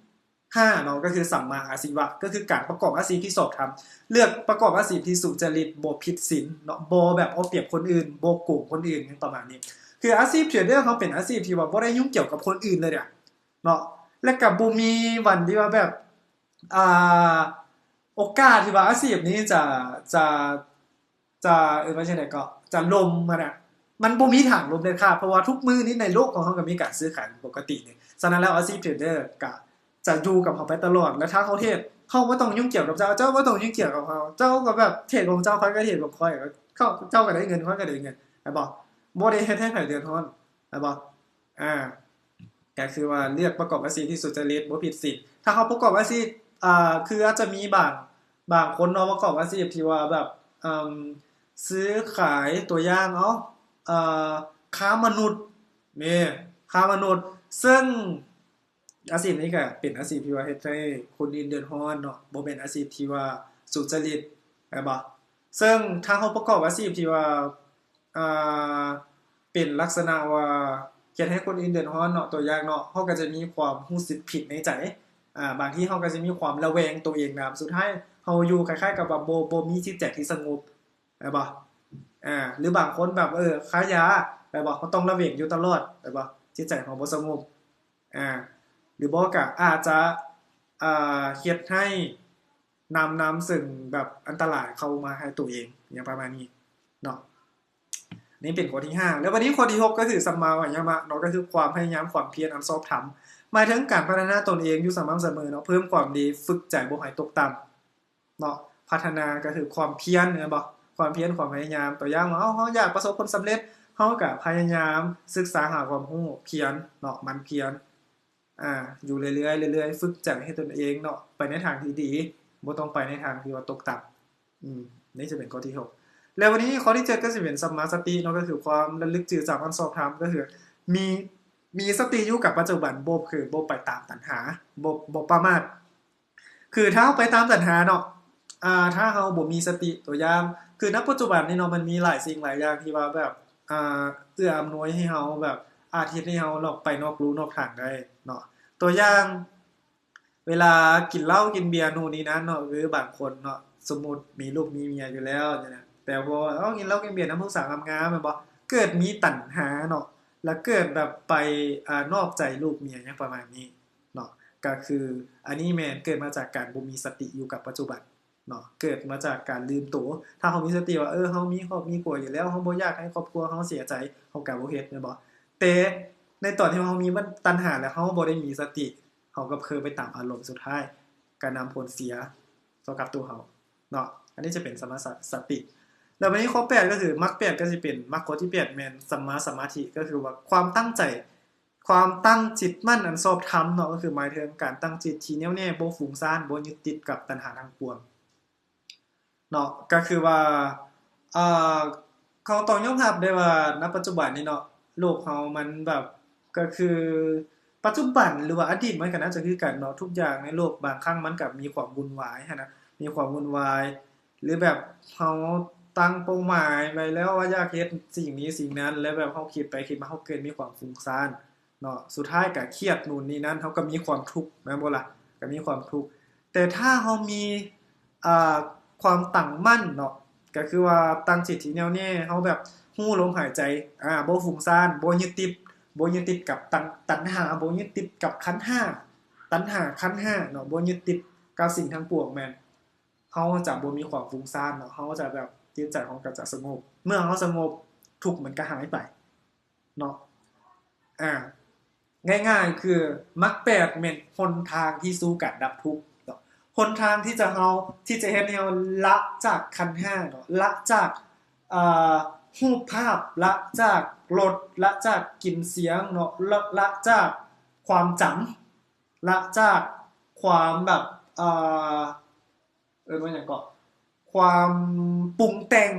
ຫ້າເນາະ ກໍຄືສຳມາອາຊີວະ ກໍຄືການປະກອບອາຊີບທີ່ຊອບທຳ ເລືອກປະກອບອາຊີບທີ່ສຸຈະລິດ ບໍ່ຜິດສິນເນາະ ບໍ່ແບບເອົາປຽບຄົນອື່ນ ບໍ່ໂກງຄົນອື່ນ ຫຍັງປະມານນີ້. ຄືອາຊີບເທຣດເດີເຮົາເປັນອາຊີບທີ່ວ່າບໍ່ໄດ້ຫຍຸ້ງກ່ຽວກັບຄົນອື່ນເລີຍເດ ເນາະ ແລະກໍບໍ່ມີວັນທີ່ວ່າແບບ ອ່າ ໂອກາດທີ່ວ່າອາຊີບນີ້ຈະ ຈະ ຈະ ເອີ້ນວ່າຈັ່ງໃດເກາະ ຈະລົ້ມຫັ້ນນະ ມັນບໍ່ມີທາງລົ້ມເດັດຂາດ ເພາະວ່າທຸກມື້ນີ້ໃນໂລກຂອງເຮົາກໍມີການຊື້ຂາຍເປັນປົກກະຕິນີ້. ສະນັ້ນແລ້ວອາຊີບເທຣດເດີກໍຈະຢູ່ກັບເຮົາໄປຕະຫຼອດ ແລະຖ້າເຮົາເທຣດ ເຮົາບໍ່ຕ້ອງຫຍຸ້ງກ່ຽວກັບເຈົ້າ ເຈົ້າບໍ່ຕ້ອງຫຍຸ້ງກ່ຽວກັບເຮົາ ເຈົ້າກໍແບບເທຣດຂອງເຈົ້າ ຂ້ອຍກໍເທຣດຂອງຂ້ອຍ ເຈົ້າກໍໄດ້ເງິນ ຂ້ອຍກໍໄດ້ເງິນ ແມ່ນບໍ່? ບໍ່ໄດ້ເຮັດໃຫ້ໃຜເດືອດຮ້ອນ ແມ່ນບໍ່? ອາ ກໍຄືວ່າເລືອກປະກອບອາຊີບທີ່ສຸຈະລິດ ບໍ່ຜິດສິນ. ຖ້າເຮົາປະກອບອາຊີບ ອາ ຄືອາດຈະມີບາງ ບາງຄົນເນາະ ປະກອບອາຊີບທີ່ວ່າແບບ ເອີ່ມ ຊື້ຂາຍ ຕົວຢ່າງ ເອົາ ເອີ່ ຄ້າມະນຸດ ແມ່ນ ຄ້າມະນຸດ ເຊິ່ງອາຊີບນີ້ກໍເປັນອາຊີບທີ່ວ່າເຮັດໃຫ້ຄົນອື່ນເດືອດຮ້ອນເນາະ ບໍ່ແມ່ນອາຊີບທີ່ວ່າສຸຈະລິດ ແມ່ນບໍ່? ເຊິ່ງຖ້າເຮົາປະກອບອາຊີບທີ່ວ່າ ອ່າ ເປັນລັກສະນະວ່າເຮັດໃຫ້ຄົນອື່ນເດືອດຮ້ອນເນາະ ຕົວຢ່າງເນາະ ເຮົາກໍຈະມີຄວາມຮູ້ສຶກຜິດໃນໃຈ ອາ ບາງທີເຮົາກໍຈະມີຄວາມລະແວງໂຕເອງນຳ ສຸດທ້າຍເຮົາຢູ່ຄ້າຍໆກັບວ່າບໍ່ ບໍ່ມີຈິດໃຈທີ່ສະຫງົບ ແມ່ນບໍ່? ອາ ຫຼືບາງຄົນແບບ ເອີ ຄ້າຢາ ແມ່ນບໍ່? ເຮົາຕ້ອງລະແວງຢູ່ຕະຫຼອດ ແມ່ນບໍ່? ຈິດໃຈເຮົາບໍ່ສະຫງົບ ອາ ຫຼືບໍ່ກໍອາດຈະ ເຮັດໃຫ້ນຳ ນຳເຊິ່ງແບບອັນຕະລາຍເຂົ້າມາໃຫ້ໂຕເອງ ຫຍັງປະມານນີ້ເນາະ. ນີ້ເປັນຂໍ້ທີຫ້າ ແລ້ວບັດນີ້ຂໍ້ທີຫົກ ກໍຄືສຳມາວາຍາມະເນາະ ກໍຄືຄວາມພະຍາຍາມ ຄວາມພຽນອັນຊອບທຳ ໝາຍເຖິງການພັດທະນາຕົນເອງຢູ່ສະໝ່ຳສະເໝີເນາະ ເພີ່ມຄວາມດີ ຝຶກໃຈບໍ່ໃຫ້ຕົກຕ່ຳເນາະ ພັດທະນາກໍຄືຄວາມພຽນ ແມ່ນບໍ່? ຄວາມພຽນ ຄວາມພະຍາຍາມ ຕົວຢ່າງວ່າ ເຮົາ ເຮົາຢາກປະສົບຜົນສຳເລັດ ເຮົາກໍພະຍາຍາມສຶກສາຫາຄວາມຮູ້ ພຽນເນາະ ໝັ່ນພຽນ ອາ ຢູ່ເລື້ອຍໆ ເລື້ອຍໆ ຝຶກໃຈໃຫ້ຕົນເອງເນາະ ໄປໃນທາງທີ່ດີ ບໍ່ຕ້ອງໄປໃນທາງທີ່ວ່າຕົກຕ່ຳ. ອືມ ນີ້ຈະເປັນຂໍ້ທີຫົກ ແລ້ວບັດນີ້ຂໍ້ທີເຈັດ ກໍຊິເປັນສຳມາສະຕິເນາະ ກໍຄືຄວາມລະລຶກຈື່ຈຳອັນຊອບທຳ ກໍຄືມີ ມີສະຕິຢູ່ກັບປັດຈຸບັນ ບໍ່ເຜີ ບໍ່ໄປຕາມຕັນຫາ ບໍ່ ບໍ່ປະໝາດ. ຄືຖ້າເຮົາໄປຕາມຕັນຫາເນາະ ອາ ຖ້າເຮົາບໍ່ມີສະຕິ ຕົວຢ່າງ ຄືນະປັດຈຸບັນນີ້ເນາະ ມັນມີຫຼາຍສິ່ງຫຼາຍຢ່າງທີ່ວ່າແບບ ອາ ເອື້ອອຳນວຍໃຫ້ເຮົາແບບ ອາດເຮັດໃຫ້ເຮົານອກ ໄປນອກลู่ນອກທາງໄດ້ເນາະ ຕົວຢ່າງ ເວລາກິນເຫຼົ້າກິນເບຍນູ່ນນີ້ນັ້ນເນາະ ຫຼືບາງຄົນເນາະ ສົມມຸດມີລູກມີເມຍຢູ່ແລ້ວຈັ່ງຊີ້ນະ ແຕ່ພໍເອົາກິນເຫຼົ້າກິນເບຍນຳຜູ້ສາວງາມໆ ແມ່ນບໍ່? ເກີດມີຕັນຫາເນາະ ແລ້ວເກີດແບບໄປ ອາ ນອກໃຈລູກເມຍຫຍັງປະມານນີ້ເນາະ ກໍຄືອັນນີ້ແມ່ນເກີດມາຈາກການບໍ່ມີສະຕິຢູ່ກັບປັດຈຸບັນເນາະ ເກີດມາຈາກການລືມໂຕ. ຖ້າເຮົາມີສະຕິວ່າ ເອີ ເຮົາມີຄອບມີຄົວຢູ່ແລ້ວ ເຮົາບໍ່ຢາກໃຫ້ຄອບຄົວເຮົາເສຍໃຈ ເຮົາກໍບໍ່ເຮັດ ແມ່ນບໍ່? ແຕ່ໃນຕອນທີ່ເຮົາມີບັນ ຕັນຫາ ແລ້ວເຮົາບໍ່ໄດ້ມີສະຕິ ເຮົາກໍເຜີໄປຕາມອາລົມ ສຸດທ້າຍກໍນຳຜົນເສຍຕໍ່ກັບຕົວເຮົາເນາະ. ອັນນີ້ຈະເປັນສຳມາສະ ສະຕິ ແລ້ວບັດນີ້ຂໍ້ແປດ ກໍຄືມັກແປດ ກໍຊິເປັນມັກຂໍ້ທີແປດ ແມ່ນສຳມາສະມາທິ ກໍຄືວ່າຄວາມຕັ້ງໃຈ ຄວາມຕັ້ງຈິດໝັ້ນອັນຊອບທຳເນາະ ກໍຄືໝາຍເຖິງການຕັ້ງຈິດທີ່ແນ່ວແນ່ ບໍ່ຟຸ້ງສ້ານ ບໍ່ຍຶດຕິດກັບຕັນຫາທັງປວງ ເນາະ ກໍຄືວ່າ ເອີ ເຮົາຕ້ອງຍອມຮັບໄດ້ວ່າ ນະປັດຈຸບັນນີ້ເນາະ ໂລກເຮົາມັນແບບ ກໍຄືປັດຈຸບັນ ຫຼືວ່າອະດີດ ມັນກໍໜ້າຈະຄືກັນເນາະ ທຸກຢ່າງໃນໂລກບາງຄັ້ງມັນກໍມີຄວາມວຸ່ນວາຍຫັ້ນນະ ມີຄວາມວຸ່ນວາຍ ຫຼືແບບເຮົາຕັ້ງເປົ້າໝາຍໄວ້ແລ້ວວ່າຢາກເຮັດສິ່ງນີ້ສິ່ງນັ້ນ ແລ້ວແບບເຮົາຄິດໄປຄິດມາ ເຮົາເກີດມີຄວາມຟຸ້ງສ້ານ ເນາະ ສຸດທ້າຍກໍຄຽດນູ່ນນີ້ນັ້ນ ເຮົາກໍມີຄວາມທຸກ ແມ່ນບໍ່ລະ? ກໍມີຄວາມທຸກ ແຕ່ຖ້າເຮົາມີ ອ່າ ຄວາມຕັ້ງໝັ້ນເນາະ ກໍຄືວ່າຕັ້ງຈິດທີ່ແນ່ວແນ່ ເຮົາແບບຮູ້ລົມຫາຍໃຈ ອາ ບໍ່ຟຸ້ງຊານ ບໍ່ຍຶດຕິດ ບໍ່ຍຶດຕິດກັບຕັນ ຕັນຫາ ບໍ່ຍຶດຕິດກັບຂັນຫ້າ ຕັນຫາຂັນຫ້າເນາະ ບໍ່ຍຶດຕິດກັບສິ່ງທັງປວງ ແມ່ນເຮົາຈະບໍ່ມີຄວາມຟຸ້ງຊານເນາະ ເຮົາຈະແບບ ຈິດໃຈເຮົາກໍຈະສະຫງົບ ເມື່ອເຮົາສະຫງົບ ທຸກມັນກໍຫາຍໄປເນາະ ອາ ງ່າຍໆ ຄື ມັກແປດແມ່ນຫົນທາງທີ່ສູ່ການດັບທຸກເນາະ ຫົນທາງທີ່ຈະເຮົາ ທີ່ຈະເຮັດໃຫ້ເຮົາລະຈາກຂັນຫ້າເນາະ ລະຈາກ ເອີ ຮູບພາບ ລະຈາກລົດ ລະຈາກກິ່ນສຽງເນາະ ລະ ລະຈາກຄວາມຈຳ ລະຈາກຄວາມແບບ ເອີ ເອີ້ນວ່າຫຍັງເກາະ ຄວາມປຸງແຕ່ງ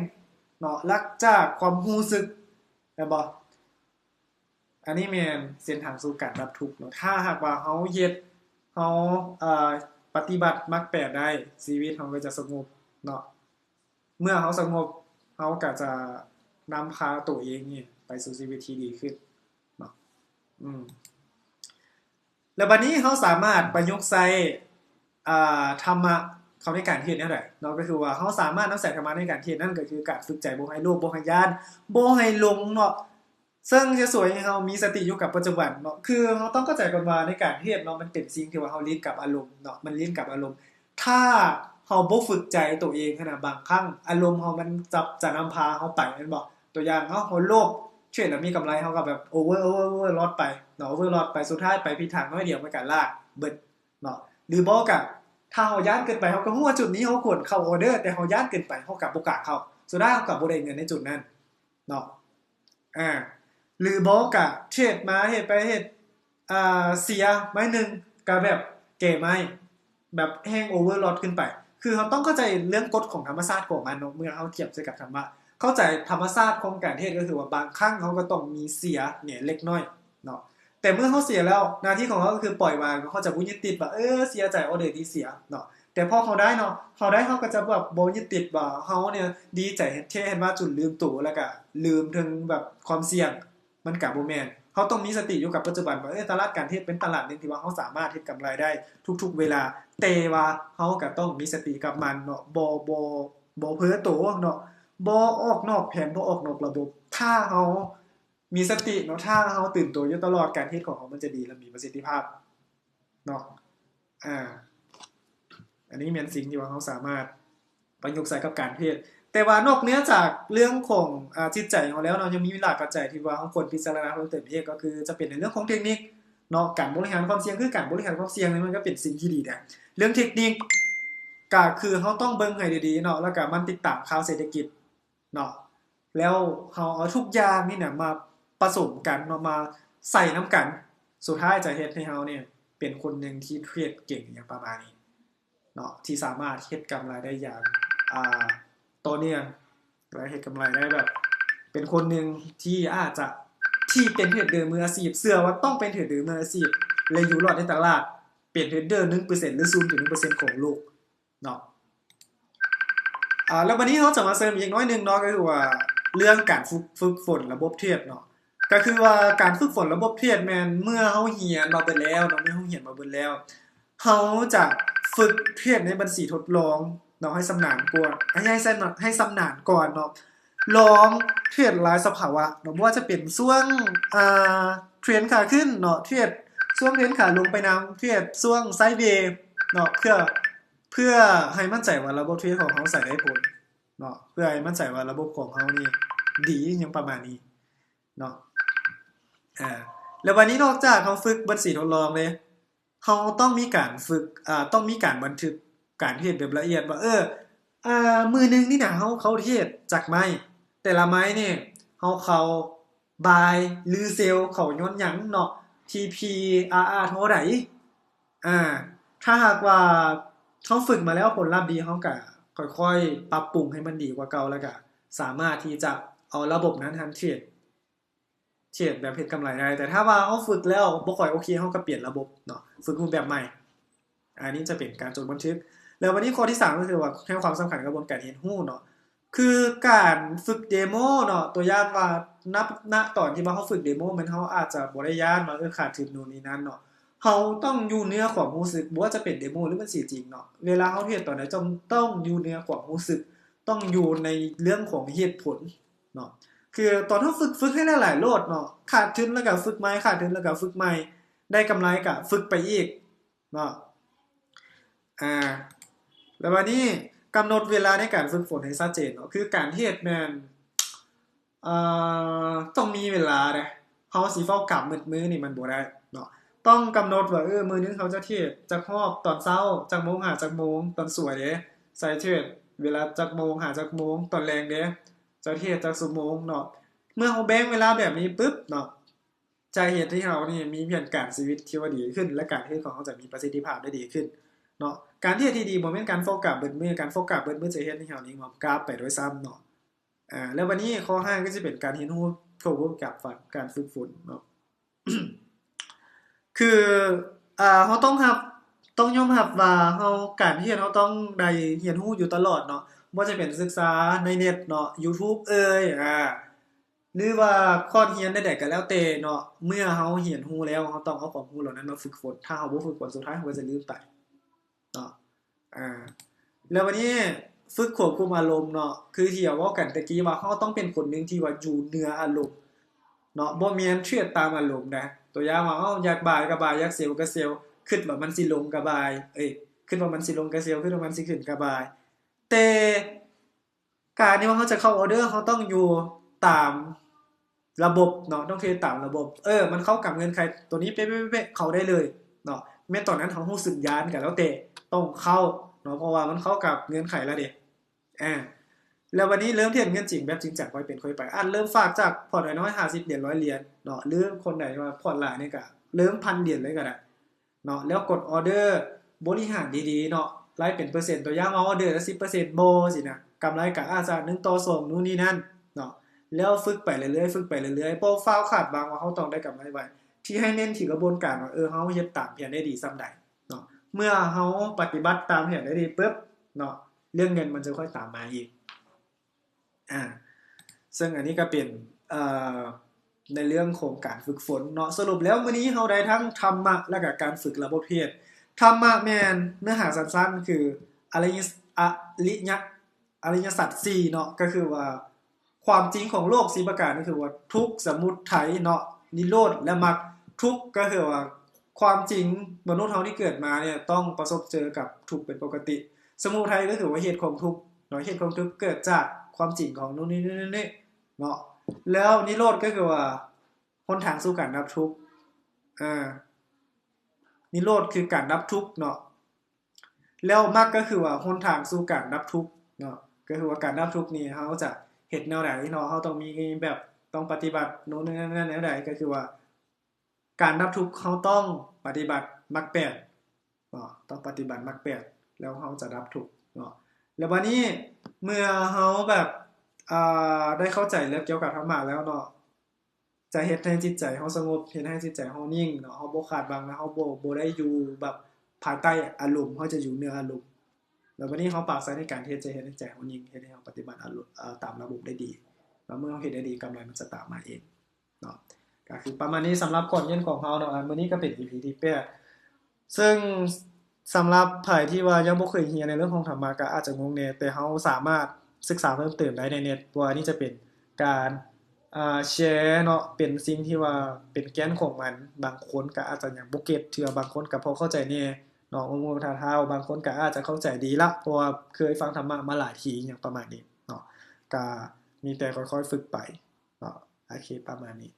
ເນາະ ລະຈາກຄວາມຮູ້ສຶກ ແມ່ນບໍ່? ອັນນີ້ແມ່ນເສັ້ນທາງສູ່ການດັບທຸກເນາະ ຖ້າຫາກວ່າເຮົາເຮັດ ເຮົາ ເອີ ປະຕິບັດມັກແປດໄດ້ ຊີວິດເຮົາກໍຈະສະຫງົບເນາະ ເມື່ອເຮົາສະຫງົບ ເຮົາກໍຈະນຳພາໂຕເອງນີ້ໄປສູ່ຊີວິດທີ່ດີຂຶ້ນເນາະ ອືມ ແລ້ວບັດນີ້ເຮົາສາມາດປະຍຸກໃຊ້ ອ່າ ທຳມະເຂົ້າໃນການເທດແນວໃດເນາະ ກໍຄືວ່າເຮົາສາມາດນຳໃຊ້ທຳມະໃນການເທດນັ້ນ ກໍຄືການຝຶກໃຈບໍ່ໃຫ້ໂລບ ບໍ່ໃຫ້ຢ້ານ ບໍ່ໃຫ້ຫຼົງເນາະ ເຊິ່ງຈະຊ່ວຍໃຫ້ເຮົາມີສະຕິຢູ່ກັບປັດຈຸບັນເນາະ ຄືເຮົາຕ້ອງເຂົ້າໃຈກ່ອນວ່າໃນການເທດເນາະ ມັນເປັນສິ່ງທີ່ວ່າເຮົາຫຼິ້ນກັບອາລົມເນາະ ມັນຫຼິ້ນກັບອາລົມ ຖ້າເຮົາບໍ່ຝຶກໃຈໂຕເອງຫັ້ນນະ ບາງຄັ້ງອາລົມເຮົາມັນຈະ ຈະນຳພາເຮົາໄປແມ່ນບໍ່? ຕົວຢ່າງເນາະ ເຮົາໂລບ ເທຣດແລ້ວມີກຳໄລ ເຮົາກໍແບບໂອເວີ ໂອເວີ ໂອເວີລອດໄປເນາະ ໂອເວີລອດໄປ ສຸດທ້າຍໄປຜິດທາງໜ້ອຍດຽວ ມັນກໍລາກເບິດເນາະ ຫຼືບໍ່ກໍຖ້າເຮົາຢ້ານເກີນໄປ ເຮົາກໍຮູ້ວ່າຈຸດນີ້ເຮົາຄວນເຂົ້າອໍເດີ ແຕ່ເຮົາຢ້ານເກີນໄປ ເຮົາກໍບໍ່ກ້າເຂົ້າ ສຸດທ້າຍເຮົາກໍບໍ່ໄດ້ເງິນໃນຈຸດນັ້ນເນາະ ອາ ຫຼືບໍ່ກໍເທຣດມາເຮັດໄປເຮັດ ອ່າ ເສຍໄມ້ໜຶ່ງ ກໍແບບແກ່ໄມ້ ແບບແຮ່ງໂອເວີລອດຂຶ້ນໄປ ຄືເຮົາຕ້ອງເຂົ້າໃຈເລື່ອງກົດຂອງທຳມະຊາດຂອງມັນເນາະ ເມື່ອເຮົາທຽບໃສ່ກັບທຳມະ ເຂົ້າໃຈທຳມະຊາດຂອງການເທດ ກໍຄືວ່າບາງຄັ້ງເຮົາກໍຕ້ອງມີເສຍແໜ່ເລັກນ້ອຍເນາະ ແຕ່ເມື່ອເຮົາເສຍແລ້ວ ໜ້າທີ່ຂອງເຮົາກໍຄືປ່ອຍວາງ ເຮົາຈະບໍ່ຍຶດຕິດວ່າ ເອີ ເສຍໃຈອໍເດີນີ້ເສຍເນາະ ແຕ່ພໍເຮົາໄດ້ເນາະ ເຮົາໄດ້ ເຮົາກໍຈະແບບບໍ່ຍຶດຕິດວ່າເຮົານີ້ດີໃຈແທ້ ເຫັນວ່າຈົນລືມໂຕ ແລ້ວກໍລືມເຖິງແບບຄວາມສ່ຽງ ມັນກະບໍ່ແມ່ນ ເຮົາຕ້ອງມີສະຕິຢູ່ກັບປັດຈຸບັນວ່າ ເອີ ຕະຫຼາດການເທດເປັນຕະຫຼາດໜຶ່ງທີ່ວ່າເຮົາສາມາດເຮັດກຳໄລໄດ້ທຸກໆເວລາ ແຕ່ວ່າເຮົາກະຕ້ອງມີສະຕິກັບມັນເນາະ ບໍ່ ບໍ່ ບໍ່ເຜີໂຕເນາະ ບໍ່ອອກນອກແຜນ ບໍ່ອອກນອກລະບົບ ຖ້າເຮົາມີສະຕິເນາະ ຖ້າເຮົາຕື່ນໂຕຢູ່ຕະຫຼອດ ການເທດຂອງເຮົາມັນຈະດີ ແລະ ມີປະສິດທິພາບເນາະ ອາ ອັນນີ້ແມ່ນສິ່ງທີ່ວ່າເຮົາສາມາດ ປະຍຸກໃສ່ກັບການເທດ ແຕ່ວ່ານອກເໜືອຈາກເລື່ອງຂອງ ອາ ຈິດໃຈເຮົາແລ້ວເນາະ ຍັງມີຫຼາຍປັດໄຈທີ່ວ່າເຮົາຄວນພິຈາລະນາເພີ່ມເຕີມອີກ ກໍຄືຈະເປັນໃນເລື່ອງຂອງເທັກນິກເນາະ ການບໍລິຫານຄວາມສ່ຽງ ຄືການບໍລິຫານຄວາມສ່ຽງນີ້ມັນກໍເປັນສິ່ງທີ່ດີແດ່ ເລື່ອງເທັກນິກກໍຄືເຮົາຕ້ອງເບິ່ງໃຫ້ດີໆເນາະ ແລ້ວກໍໝັ່ນຕິດຕາມຂ່າວເສດຖະກິດເນາະ ແລ້ວເຮົາເອົາທຸກຢ່າງນີ້ນະມາປະສົມກັນເນາະ ມາໃສ່ນຳກັນ ສຸດທ້າຍຈະເຮັດໃຫ້ເຮົານີ້ເປັນຄົນໜຶ່ງທີ່ເທຣດເກັ່ງ ອີ່ຫຍັງປະມານນີ້ ເນາະ ທີ່ສາມາດເຮັດກຳໄລໄດ້ຢ່າງ ອ່າ ຕໍ່ເນື່ອງ ແລະ ເຮັດກຳໄລໄດ້ແບບ ເປັນຄົນໜຶ່ງທີ່ອາດຈະ ທີ່ເປັນເທຣດເດີມືອາຊີບ ເຊື່ອວ່າຕ້ອງເປັນເທຣດເດີມືອາຊີບ ແລະ ຢູ່ລອດໃນຕະຫຼາດ ເປັນເທຣດເດີໜຶ່ງເປີເຊັນ ຫຼື ສູນຈຸດໜຶ່ງເປີເຊັນຂອງໂລກເນາະ ອ່າ ແລ້ວບັດນີ້ເຮົາຈະມາເສີມອີກໜ້ອຍໜຶ່ງເນາະ ກໍຄືວ່າເລື່ອງການຝຶກ ຝຶກຝົນລະບົບເທຣດເນາະ ກໍຄືວ່າການຝຶກຝົນລະບົບເທຣດແມ່ນເມື່ອເຮົາຮຽນມາເບິດແລ້ວເນາະ ເມື່ອເຮົາຮຽນມາເບິດແລ້ວ ເຮົາຈະຝຶກເທຣດໃນບັນຊີທົດລອງເນາະ ໃຫ້ຊຳນານກວ່າ ໃຫ້ ໃຫ້ຊຳນານ ໃຫ້ຊຳນານກ່ອນເນາະ ລອງເທຣດລາຍສະພາວະເນາະ ບໍ່ວ່າຈະເປັນຊ່ວງ ອ່າ ເທຣນຂາຂຶ້ນເນາະ ເທຣດຊ່ວງເທຣນຂາລົງໄປນຳ ເທຣດຊ່ວງໄຊເວເນາະ ເພື່ອ ເພື່ອໃຫ້ໝັ້ນໃຈວ່າລະບົບເທຣດຂອງເຮົາໃຊ້ໄດ້ຜົນເນາະ ເພື່ອໃຫ້ໝັ້ນໃຈວ່າລະບົບຂອງເຮົານີ້ດີ ຫຍັງປະມານນີ້ເນາະ ອາ ແລ້ວບັດນີ້ນອກຈາກເຮົາຝຶກບັນຊີທົດລອງເດ້ ເຮົາຕ້ອງມີການຝຶກ ເອີ ຕ້ອງມີການບັນທຶກການເທຣດແບບລະອຽດວ່າ ເອີ ອາ ມື້ໜຶ່ງນີ້ນະ ເຮົາເຂົ້າເທຣດຈັກໄມ້ ແຕ່ລະໄມ້ນີ້ເຮົາເຂົ້າບາຍ ຫຼື ເຊວ ເຂົ້າຍ້ອນຫຍັງເນາະ ທີພີ ອາອາ ທໍ່ໃດ ອາ ຖ້າຫາກວ່າເຮົາຝຶກມາແລ້ວຜົນລັບດີ ເຮົາກະຄ່ອຍໆປັບປຸງໃຫ້ມັນດີກວ່າເກົ່າ ແລ້ວກະສາມາດທີ່ຈະເອົາລະບົບນັ້ນຫັ້ນເທຣດ ເທຣດແບບເຮັດກຳໄລໄດ້ ແຕ່ຖ້າວ່າເຮົາຝຶກແລ້ວບໍ່ຄ່ອຍໂອເຄ ເຮົາກໍປ່ຽນລະບົບເນາະ ຝຶກຮູບແບບໃໝ່ ອັນນີ້ຈະເປັນການຈົດບັນທຶກ ແລ້ວບັດນີ້ຂໍ້ທີສາມ ກໍຄືວ່າໃຫ້ຄວາມສຳຄັນກັບກະບວນການຮຽນຮູ້ເນາະ ຄືການຝຶກເດໂມເນາະ ຕົວຢ່າງວ່າ ນະ ນະຕອນທີ່ວ່າເຮົາຝຶກເດໂມ ແມ່ນເຮົາອາດຈະບໍ່ໄດ້ຢ້ານວ່າ ເອີ ຂາດທຶນໂນ່ນນີ້ນັ້ນເນາະ ເຮົາຕ້ອງຢູ່ເໜືອຄວາມຮູ້ສຶກ, ບໍ່ວ່າຈະເປັນເດໂມ ຫຼື ມັນຊິຈິງເນາະ, ເວລາເຮົາເຮັດຕອນໃດ ຕ້ອງ ຕ້ອງຢູ່ເໜືອຄວາມຮູ້ສຶກ, ຕ້ອງຢູ່ໃນເລື່ອງຂອງເຫດຜົນເນາະ. ຄືຕອນເຮົາຝຶກ, ຝຶກໃຫ້ຫຼາຍໆໂລດເນາະ, ຂາດທຶນແລ້ວກໍຝຶກໃໝ່, ຂາດທຶນແລ້ວກໍຝຶກໃໝ່, ໄດ້ກຳໄລກໍຝຶກໄປອີກເນາະ. ອາ ແລ້ວບາດນີ້ກຳນົດເວລາໃນການຝຶກຝົນໃຫ້ຊັດເຈນເນາະ, ຄືການເຮັດແມ່ນ ເອີ ຕ້ອງມີເວລາເດ້. ເຮົາຊິເຝົ້າກຳໝົດມື້ນີ້ມັນບໍ່ໄດ້ເນາະ. ຕ້ອງກຳນົດວ່າ ເອີ ມື້ໜຶ່ງເຮົາຈະເທຣດຈັກຮອບ, ຕອນເຊົ້າຈັກໂມງຫາຈັກໂມງ, ຕອນສວຍເດ້ ໃສ່ເທຣດເວລາຈັກໂມງຫາຈັກໂມງ, ຕອນແລງເດ້ ຈະເທຣດຈັກຊົ່ວໂມງເນາະ. ເມື່ອເຮົາແບ່ງເວລາແບບນີ້ປຶບເນາະ, ຈະເຮັດໃຫ້ເຮົານີ້ມີແຜນການຊີວິດທີ່ວ່າດີຂຶ້ນ ແລະ ການເທຣດຂອງເຮົາຈະມີປະສິດທິພາບໄດ້ດີຂຶ້ນເນາະ. ການເທຣດທີ່ດີບໍ່ແມ່ນການເຝົ້າກຳເບິດມື້, ການເຝົ້າກຳເບິດມື້ຈະເຮັດໃຫ້ເຮົານີ້ງອມກາບໄປດ້ວຍຊ້ຳເນາະ. ອາ ແລ້ວບັດນີ້ຂໍ້ຫ້າກໍຈະເປັນການຮຽນຮູ້ຄວບຄູ່ກັບການຝຶກຝົນເນາະ. ຄື ອາ ເຮົາຕ້ອງຮັບ ຕ້ອງຍອມຮັບວ່າເຮົາ ການຮຽນເຮົາຕ້ອງໄດ້ຮຽນຮູ້ຢູ່ຕະຫຼອດເນາະ, ບໍ່ວ່າຈະເປັນສຶກສາໃນເນັດເນາະ, ຢູທູບເອີຍ ອາ ຫຼືວ່າຄອດຮຽນໃດໆກໍແລ້ວແຕ່ເນາະ, ເມື່ອເຮົາຮຽນຮູ້ແລ້ວ ເຮົາຕ້ອງເອົາຄວາມຮູ້ເຫຼົ່ານັ້ນມາຝຶກຝົນ. ຖ້າເຮົາບໍ່ຝຶກຝົນ ສຸດທ້າຍເຮົາກໍຈະລືມໄປເນາະ. ອາ ແລ້ວບັດນີ້ຝຶກຄວບຄຸມອາລົມເນາະ, ຄືທີ່ເຮົາເວົ້າກັນແຕ່ກີ້ວ່າ ເຮົາຕ້ອງເປັນຄົນໜຶ່ງທີ່ວ່າຢູ່ເໜືອອາລົມເນາະ, ບໍ່ແມ່ນເທຣດຕາມອາລົມນະ. ຕົວຢ່າງວ່າ ເຮົາຢາກບາຍກໍບາຍ, ຢາກເຊວກໍເຊວ, ຄິດວ່າມັນຊິລົງກໍບາຍ, ເອີຍ ຄິດວ່າມັນຊິລົງກໍເຊວ, ຄິດວ່າມັນຊິຂຶ້ນກໍບາຍ. ແຕ່ ການທີ່ວ່າເຮົາຈະເຂົ້າອໍເດີ ເຮົາຕ້ອງຢູ່ຕາມລະບົບເນາະ, ຕ້ອງເທຣດຕາມລະບົບ. ເອີ ມັນເຂົ້າກັບເງື່ອນໄຂຕົວນີ້ເປະໆ ເຂົ້າໄດ້ເລີຍເນາະ. ແມ່ນຕອນນັ້ນເຮົາຮູ້ສຶກຢ້ານກໍແລ້ວແຕ່ ຕ້ອງເຂົ້າເນາະ, ເພາະວ່າມັນເຂົ້າກັບເງື່ອນໄຂແລ້ວເດ້. ອາ ແລ້ວບັດນີ້ເລີ່ມເທຣດເງິນຈິງແບບຈິງຈັງ ຄ່ອຍເປັນຄ່ອຍໄປ. ອາດເລີ່ມຝາກຈາກພອດນ້ອຍໆ ຫ້າສິບຫຼຽນ ຮ້ອຍຫຼຽນເນາະ, ຫຼືຄົນໃດວ່າພອດຫຼາຍນີ້ກໍເລີ່ມພັນຫຼຽນເລີຍກໍໄດ້. ເນາະ, ແລ້ວກົດອໍເດີ ບໍລິຫານດີໆເນາະ, ໄລ່ເປັນເປີເຊັນ, ຕົວຢ່າງວ່າ ອໍເດີລະສິບເປີເຊັນບໍ່ ຊີ້ນະ, ກຳໄລກໍອາດຈະໜຶ່ງຕໍ່ສອງ ນູ້ນນີ້ນັ້ນເນາະ. ແລ້ວຝຶກໄປເລື້ອຍໆ ຝຶກໄປເລື້ອຍໆ, ບໍ່ຟ້າວຄາດຫວັງວ່າເຮົາຕ້ອງໄດ້ກຳໄລໄວ. ທີ່ໃຫ້ເນັ້ນທີ່ກະບວນການວ່າ ເອີ ເຮົາເຮັດຕາມແຜນໄດ້ດີສ່ຳໃດເນາະ. ເມື່ອເຮົາປະຕິບັດຕາມແຜນໄດ້ດີປຶບເນາະ, ເລື່ອງເງິນມັນຈະຄ່ອຍຕາມມາເອງ. ອາ ເຊິ່ງອັນນີ້ກໍເປັນ ເອີ ໃນເລື່ອງຂອງການຝຶກຝົນເນາະ. ສະຫຼຸບແລ້ວມື້ນີ້ເຮົາໄດ້ທັງທຳມະ ແລະກະການຝຶກລະບົບເທດ. ທຳມະແມ່ນເນື້ອຫາສັ້ນໆ ຄືອະລິ ອະລິຍະ ອະລິຍະສັດສີ່ເນາະ, ກໍຄືວ່າຄວາມຈິງຂອງໂລກສີ່ປະການ ກໍຄືວ່າ ທຸກ, ສະມຸດໄທເນາະ, ນິໂຣດ ແລະ ມັກ. ທຸກກໍຄືວ່າຄວາມຈິງມະນຸດເຮົາທີ່ເກີດມານີ້ຕ້ອງປະສົບເຈີກັບທຸກເປັນປົກກະຕິ. ສະມຸໄທກໍຄືວ່າເຫດຂອງທຸກເນາະ, ເຫດຂອງທຸກເກີດຈາກຄວາມຈິງຂອງໂນ່ນນີ້ເນາະ. ແລ້ວນິໂຣດກໍຄືວ່າຫົນທາງສູ່ການດັບທຸກ, ເອີ ນິໂຣດຄືການດັບທຸກເນາະ. ແລ້ວມັກກໍຄືວ່າຫົນທາງສູ່ການດັບທຸກເນາະ, ກໍຄືວ່າການດັບທຸກນີ້ເຮົາຈະເຮັດແນວໃດເນາະ, ເຮົາຕ້ອງມີແບບ ຕ້ອງປະຕິບັດໂນ່ນນີ້ນັ້ນແນວໃດ, ກໍຄືວ່າ ການດັບທຸກເຮົາຕ້ອງປະຕິບັດມັກແປດເນາະ, ຕ້ອງປະຕິບັດມັກແປດ ແລ້ວເຮົາຈະດັບທຸກເນາະ. ແລ້ວບາດນີ້ເມື່ອເຮົາແບບ ອ່າ ໄດ້ເຂົ້າໃຈເລື່ອງກ່ຽວກັບທຳມະແລ້ວເນາະ, ຈະເຮັດໃຫ້ຈິດໃຈເຮົາສະຫງົບ, ເຮັດໃຫ້ຈິດໃຈເຮົານິ່ງເນາະ, ເຮົາບໍ່ຄາດຫວັງ ເຮົາບໍ່ ບໍ່ໄດ້ຢູ່ແບບພາຍໃຕ້ອາລົມ, ເຮົາຈະຢູ່ເໜືອອາລົມ. ແລ້ວບາດນີ້ເຮົາປາກໃສ່ໃນການເຮັດ ຈະເຮັດໃຫ້ໃຈເຮົານິ່ງ, ເຮັດໃຫ້ເຮົາປະຕິບັດອາລົມ ເອີ ຕາມລະບົບໄດ້ດີເນາະ. ເມື່ອເຮົາເຮັດໄດ້ດີ ກຳໄລມັນຈະຕາມມາເອງເນາະ. ກໍຄືປະມານນີ້ສຳລັບຄອນເທັນຂອງເຮົາເນາະ, ອາ ມື້ນີ້ກໍເປັນອີພີທີແປດ ເຊິ່ງສຳລັບໃຜທີ່ວ່າຍັງບໍ່ເຄີຍຮຽນໃນເລື່ອງຂອງທຳມະ ກໍອາດຈະງົງແດ່, ແຕ່ເຮົາສາມາດສຶກສາເພີ່ມເຕີມໄດ້ໃນເນັດ, ເພາະວ່ານີ້ຈະເປັນການ ອ່າ ແຊເນາະ, ເປັນສິ່ງທີ່ວ່າເປັນແກ່ນຂອງມັນ. ບາງຄົນກໍອາດຈະຍັງບໍ່ເກັດເທື່ອ, ບາງຄົນກໍພໍເຂົ້າໃຈແດ່ເນາະ, ງງໆທ້າວໆ, ບາງຄົນກໍອາດຈະເຂົ້າໃຈດີລະ ເພາະວ່າເຄີຍຟັງທຳມະມາຫຼາຍທີ ຫຍັງປະມານນີ້ເນາະ. ກໍມີແຕ່ຄ່ອຍໆຝຶກໄປເນາະ. ໂອເຄ ປະມານນີ້.